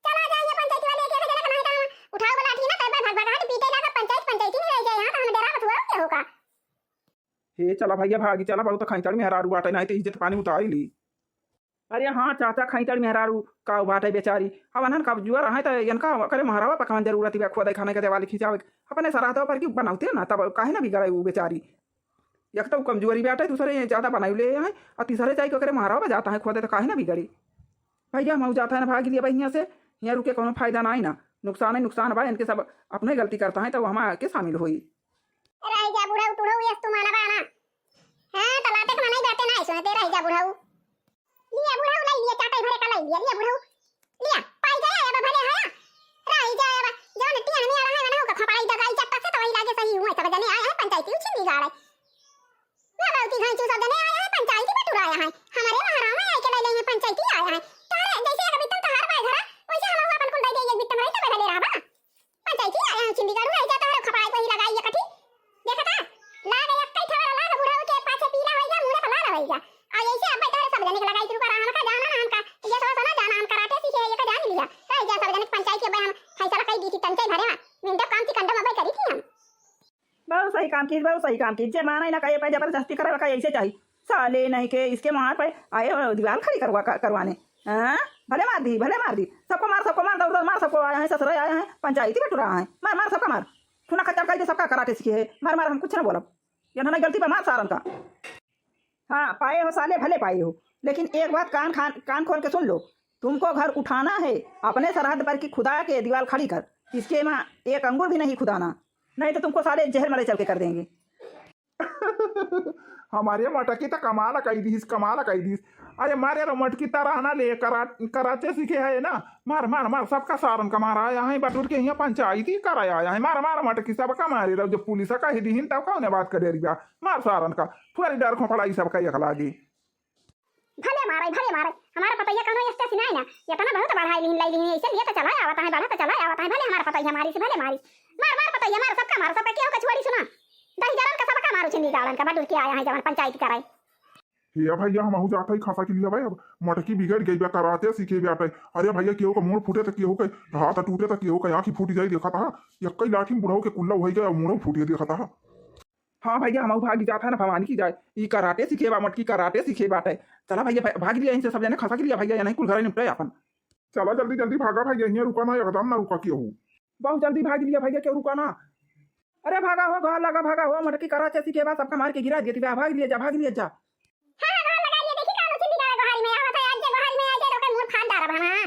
चला जाए, ये पंचायती वाले एक, एक जना के नहीं तो हम उठाओ बलाठी ना, तब भाग भाग हाथ पीटे लगा, पंचायत, पंचायती नहीं रह जाए, यहाँ तो हम डेरा बथुआ के होगा। हे चला भैया, भागी चला, बहुत खैतड़ मेहरारू बाटे, नहीं तो इज्जत पानी उतारी ली। अरे हाँ चाचा, खैतड़ मेहरारू का बाटे बेचारी, अब अनहन कमजोर है तो इनका करे महारावा पकवान जरूरत बा, खोदे खाने के देवाली खिंचावे के। अपने सरहदवा पर की बनावते ना, तब काहे ना बिगड़े वो बेचारी। एक तो कमजोरी बाटे, दूसरे ये ज्यादा बनाई ले हैं, और तीसरे जाई के ओकरे महारावा बजाता है खोदे, तो काहे ना बिगड़ी। भैया हम जाता है ना, भाग लिया भाई यहाँ से, यहाँ रुके कोनो फायदा ना है ना, नुकसान है नुकसान बा, इनके सब अपने गलती करता है तो हमारे के शामिल होई। रह जा बुढ़ऊ, तुढ़ऊ यस तू माना बा ना। हाँ, तलाते के मनाई बाते ना सुनते, रह जा बुढ़ऊ। लिया बुढ़ऊ, लाई लिया, चाटे भरे का लाई लिया, लिया बुढ़ऊ। लिया, पाई गया, अब भले है। रह जा, अब जौन टिहनी वाला है ना, ओका खपाई दगाई चट्टा से, तो वही लागे सही हुआ, सब जने आए हैं, पंचायती उछिन दी गाड़े। ना बाबूजी, घाई चूसा जने आया है, पंचायती बटुरा आया है। हमारे महाराव में आके ले लेंगे, पंचायती आया है। तोहरे जैसे एक बित्तन तोहार बाय घरा, वैसे हम अपन कुल दे दे, एक बित्तन रही तो बैठा ले रहा बा। पंचायती आया है, चिंदीगढ़ में आइजा, तोहरे खपड़ाई को ही लगाई ये कठी। देखा था? लाग एक कई ठवारा लाग, बुढ़ाऊ के पाछे पीला होइगा, मुड़े पर लाल होइगा। आ ऐसे अब तोहरे सब जने के लगाई शुरू करा, हमका जाना ना हमका, ये सब सुना जाना, हम कराटे सीखे, ये का जान लिया। तो आइजा सब जने पंचायती अब हम फैसला कई दी थी, तंचे भरे में, मिंडो काम ची कंडो में करी थी हम। बहुत सही काम कीस, बहुत सही काम कीस। जे माने ना कहे पे जबरदस्ती करे का ऐसे चाही। साले नहीं के इसके मुहार पे आए हो दीवार खड़ी करवा, करवाने। हाँ, भले मार दी, भले मार दी, सबको मार, सबको मार, दौड़ दौड़ मार, सबको आया है, ससुरे आया है, पंचायती बटुरा है, मार मार सबका मार, खूना खच्चर कइ दे सबका, कराटे सीखे है, मार मार, हम कुछ ना बोलब, ये ना गलती पे मार सारन का। हाँ, पाए हो साले, भले पाए हो, लेकिन एक बात कान खान, कान खोल के सुन लो, तुमको घर उठाना है, अपने सरहद पर की खुदा के दीवाल खड़ी कर, इसके वहाँ एक अंगुर भी नहीं खुदाना, नहीं तो तुमको साले जहर मले चल के कर देंगे। हमारे मटकी त कमाल कइ दीस, कमाल कइ दीस। अरे मारे रे मटकी, तरह ना ले करा-, कराटे सीखे है ना। मार मार मार, सबका सारन का मार। आया है बटुर के यहाँ पंचायती कराया आया है। मार मार मटकी, सबका मारे रहो। जब पुलिस कहि दीहिन तब कौने बात करे रिया। मार सारन का, थोड़ी डर खोपड़ा ई सबका एक लागी। भले मारे, भले मारे, हमारा पतैया कौनो ऐसे सिनाए ना, इतना बहुत बढ़ाई लीन, लाई लीन, ऐसे लिए तो चला आवत है, बढ़ा तो चला आवत है, भले हमारा पतैया मारी से, भले मारी, मार मार पतैया मार, सबका मार, सबका केहू का छोड़ी सुना, दही जरन का सबका मारू, छिंदी गाड़न का बटुर के आया है जवन पंचायत कराए। हे भैया, हमहू जात है खसा के लिए भाई, अब मटकी बिगड़ गई बा, कराटे सीखे बाटे। अरे भैया, केहू का मूड़ फूटे त केहू के हाथ टूटे त केहू के आँखी फूट जाई, देखा था, यक्कई लाठी में बुढ़ऊ के कुल्ला होइ गया, मूड़ो फूट गया, देखा था। हाँ भैया, हमहू भागी जात है ना भवानी की जाए। ई कराटे सीखे बा, मटकी कराटे सीखे बाटे। चला भैया, भा-, भाग लिया इनसे सब जने, खसा के लिया भैया, या नहीं कुल घर निपटे अपन। चला जल्दी जल्दी भागा भैया, यहाँ रुका ना, एकदम ना रुका केहू। बहुत जल्दी भाग लिया भैया, केहू रुका ना। अरे भागा हो, घर लगा भागा हो, मटकी कराटे सीखे बा, सबका मार के गिरा देती बा, भाग लिया जा, भाग लिया जा। हाँ, हाँ, गोहार लगा लिए, देखी का उछिंदी गाड़ा गोहारी में आवत है, आज जे गोहारी में आ जाए, ओकर मुंह फाड़ डारब हम, हाँ।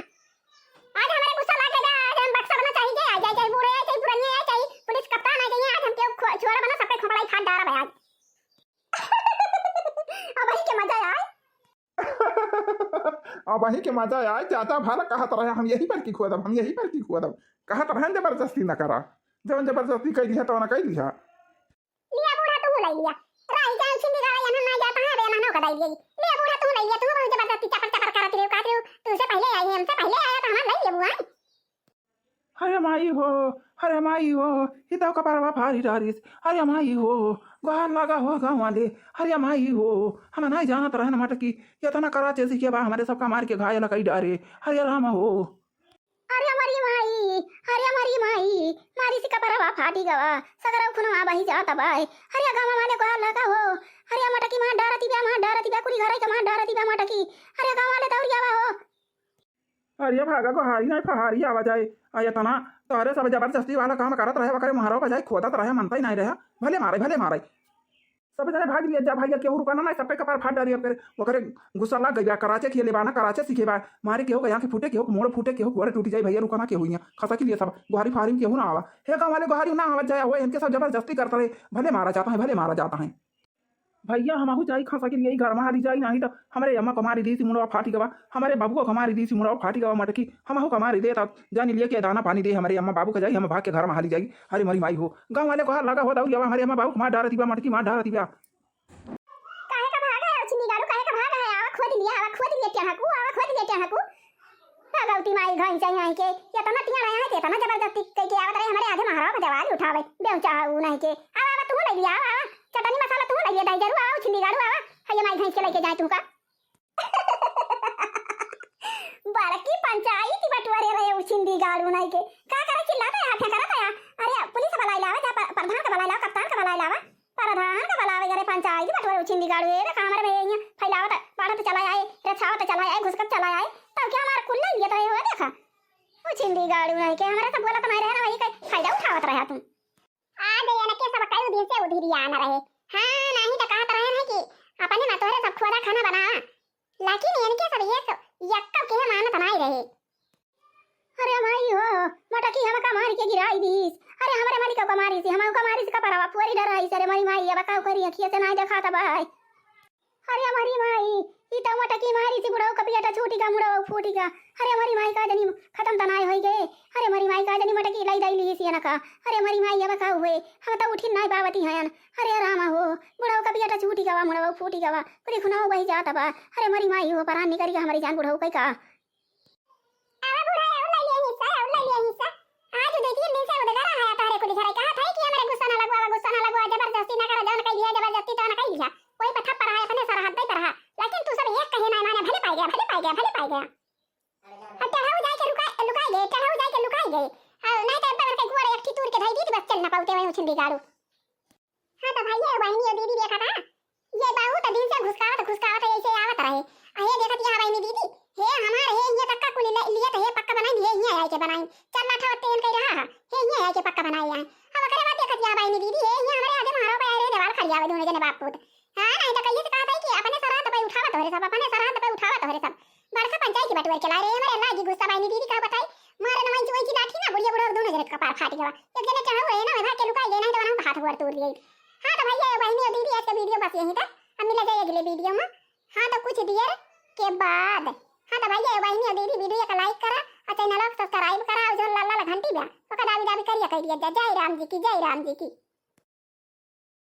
आज हमरे गुस्सा लाग गया, आज हम बक्सा बना चाही जे, आ जाए, चाहे बूढ़े आ, चाहे पुरनिया आ, चाहे पुलिस कप्तान आ जाइए, आज हम केहू खो-, छोड़ बना, सबके खोपड़ाई फाड़ डारब आज। अब वही के मजा आए। अब वही के मजा आए, चाचा भला कहत रहे, हम यही पर की खोदब, हम यही पर की खोदब। कहत रहे, जबरदस्ती न करा। जवन जबरदस्ती कइ लिहा, तवन कइ लिहा। लिया बूढ़ा, तू लइ लिया। राई जान छिंदी गाड़ा, यहाँ ना जाता है, बे, महनो का दइ लिया। लिया बूढ़ा, तू लइ लिया, तू बहुत जबरदस्ती चपर चपर करत रहे, कहत रहे, तू से पहले आई, हमसे पहले आया, तो हमार लइ लिया बुआ। हरे माई हो, हरे माई हो, हितव का परवा फारी डारिस। हरे माई हो, गोहार लगा हो गाँव वाले। हरे माई हो, हम नहीं जानत रहन मटकी, इतना कराटे सीखे बा, हमरे सबका मार के घायल कइ डारे। हरे राम हो। अरे हमारी माई, अरे हमारी माई, मारी सी कपरवा फाटी गवा, सगरा खुनवा बही जात बाय। अरे गाँव वाले गोहार लगा हो, अरे मटकी मार डारती बा, मार डारती बा, कुली घरे के मार डारती बा मटकी। अरे गाँव वाले दौड़ी आवा हो। अरे भागा गोहारी नहीं फहारी आवा जाए। आ इतना तोहरे सब जबरदस्ती वाला काम करत रहे, ओकरे मुहरवा बजाए खोदत रहे, मनता ही नहीं रहे। भले मारे, भले मारे। सब जने भाग लिया जा भैया, केहू रुका ना, ना, सबके कपार फाड़ डारी। अब करे, ओकरे गुस्सा लग गई बा, कराचे खेले बा ना, कराचे सीखे बा, मारे केहू के आँख फूटे, केहू के मोड़ फूटे, केहू के गोड़ टूटी जाए भैया, रुका ना केहू यहाँ। खसा के लिए सब गोहारी फहारी में केहू ना आवा। हे गाँव वाले गोहारी ना आवा जाए, वो इनके सब जबरदस्ती करता रहे, भले मारा जाता है, भले मारा जाता है। भैया हमहू जाई खसा के लिए घर में हाली जाई, नहीं तो हमरे अम्मा को मारी दी सी मुड़वा फाटी गवा, हमरे बाबू को मारी दी सी मुड़वा फाटी गवा मटकी, हमहू को मारी दे तब जानी लिए के दाना पानी दे हमरे अम्मा बाबू को जाई, हम भाग के घर में हाली जाई। अरे मरी माई हो, गाँव वाले गोहार लगा हो दौड़ी आवा, हमरे अम्मा बाबू को मार डारती बा मटकी, मार डारती बा। काहे का भाग है, उछिंदी गाड़ू, काहे का भाग है? आवा खोद लिया, आवा खोद लिया टेढ़कू, आवा खोद लिया टेढ़कू। भगवती माई घाई चाही आई के, इतना टिया रहा है, इतना जबरदस्ती कइ के आवत रहे, हमरे आधे महरवा में जवारी उठावे, बेउचा है ऊ नहीं के। आवा, आवा, तू लइ लिया, आवा, आवा, चटनी मसाला तू लइ लिया, दही जरूर, आवा, उछिंदी गाड़ू, आवा, भैया माई घाई के लइके जाए तू का। बड़की पंचायती बटुआ रे रहे, उछिंदी गाड़ू नहीं के। का करे चिल्लाता है, हाथ करता है? अरे पुलिस बलाई लावा, जा प-, प्रधान का बलाई लावा, कप्तान का बलाई लावा। प्रधान का बलावे घरे पंचायती बटुआ उछिंदी गाड़ू, ए देखा हमरे भैया यहाँ फैलावत, बाढ़त चला आए, रछावत चला आए, घुसकत चला आए, तब क्या हमारा कुल्ला लिया तो हो देखा। उछिंदी गाड़ू नहीं के हमारे सब बोलत नहीं रहे ना, वही के फायदा उठावत रहा तुम। आ गए ना के सब कई दिन से उधिरिया न रहे। हाँ, नहीं तो कहत रहे ना कि अपने में तोहरे सब खोदा खाना बना, लेकिन इनके सब ये सब यक्का के मानत नहीं रहे। अरे माई हो, मटकी हमका मारी के गिराई दीस। अरे हमरे मालिक का मारी सी, हमका मारी सी कपरवा, पुअरी डराई से। अरे मारी माई, अब का करी, अखिया से ना देखात बा। अरे हमारी माई, ई तो मटकी मारी सी बुढ़ऊ का पियटा छूटी का, मुड़ऊ फूटी का। अरे हमारी माई का जनी खत्म तनाए होई गए। अरे हमारी माई का जनी मटकी लाई दाई ली सी ना का। अरे हमारी माई, अब का हुए, हम तो उठी नहीं पावती हयन। अरे रामा हो, बुढ़ऊ का पियटा छूटी गवा, मुड़ऊ फूटी गवा, पूरी खुनाऊ बही जात बा। अरे हमारी माई हो, परान निकल गया हमारी जान बुढ़ऊ कई का। आवा बूढ़ा, आवा ले लिया हिस्सा, आवा ले लिया हिस्सा। आज दो तीन दिन से उधर रहा है तोहरे कुली घरे। कहा था कि हमरे गुस्सा ना लगवा, गुस्सा ना लगवा, जबरदस्ती ना करा, जौन कह दिया जबरदस्ती तो ना कह दिया। कोई पत्थर पर है, अपने सरहद पे पर है, लेकिन तू सब एक कहे ना माने, भले पाई गया, भले पाई गया, भले पाई गया। अब चढ़ाऊ जाए के रुका, लुकाई गए, चढ़ाऊ जाए के लुकाई गए। हाँ, नहीं तो बगल के गोड़ एक ठितूर के धई दी, बस चल ना पाउते वहीं उछिंदी गाड़ू। हाँ तो भाई, ये बहिनी, ये दीदी देखा था, ये बहुत दिन से घुसकावत, घुसकावत ऐसे आवत रहे। आ ये देखत, यहाँ बहिनी दीदी, हे हमारे, आइके बनाई, चल लाठा तेन कइ रहा है, हे हियाँ आइके पक्का बनाई आए। अब ओकरे बाद देखत यहाँ बहिनी दीदी, हे हियाँ हमरे आगे मारो पे आए रहे, देवाल खड़ियावे दोनों जने बाप पूत। हाँ, नहीं तो कहिए से कहत है कि अपने सरहद पे उठावत तोहरे सब, अपने सरहद पे उठावत तोहरे सब। बड़का पंचायती बटुअर के ला रहे, हमरे लागी गुस्सा बहिनी दीदी का बताई, मारे न वंची वंची लाठी ना, बुढ़िया बुढ़वा दोनों जने का कपार फाट गवा। एक जने चढ़ा हुए ना, वहाँ के लुकाई गए, नहीं तो वहाँ हाथ गोड़ तोड़ दिए। हाँ तो भैया, बहिनी और दीदी, आज का वीडियो बस यहीं तक, अब मिला जाए अगले वीडियो में। हाँ तो कुछ देर के बाद, हाँ तो भैया, बहिनी और दीदी, वीडियो का लाइक करा और चैनल को सब्सक्राइब करा और जो लाल लाल घंटी बा, ओका दाबी दाबी करिया कह दिया। जय राम जी की, जय राम जी की।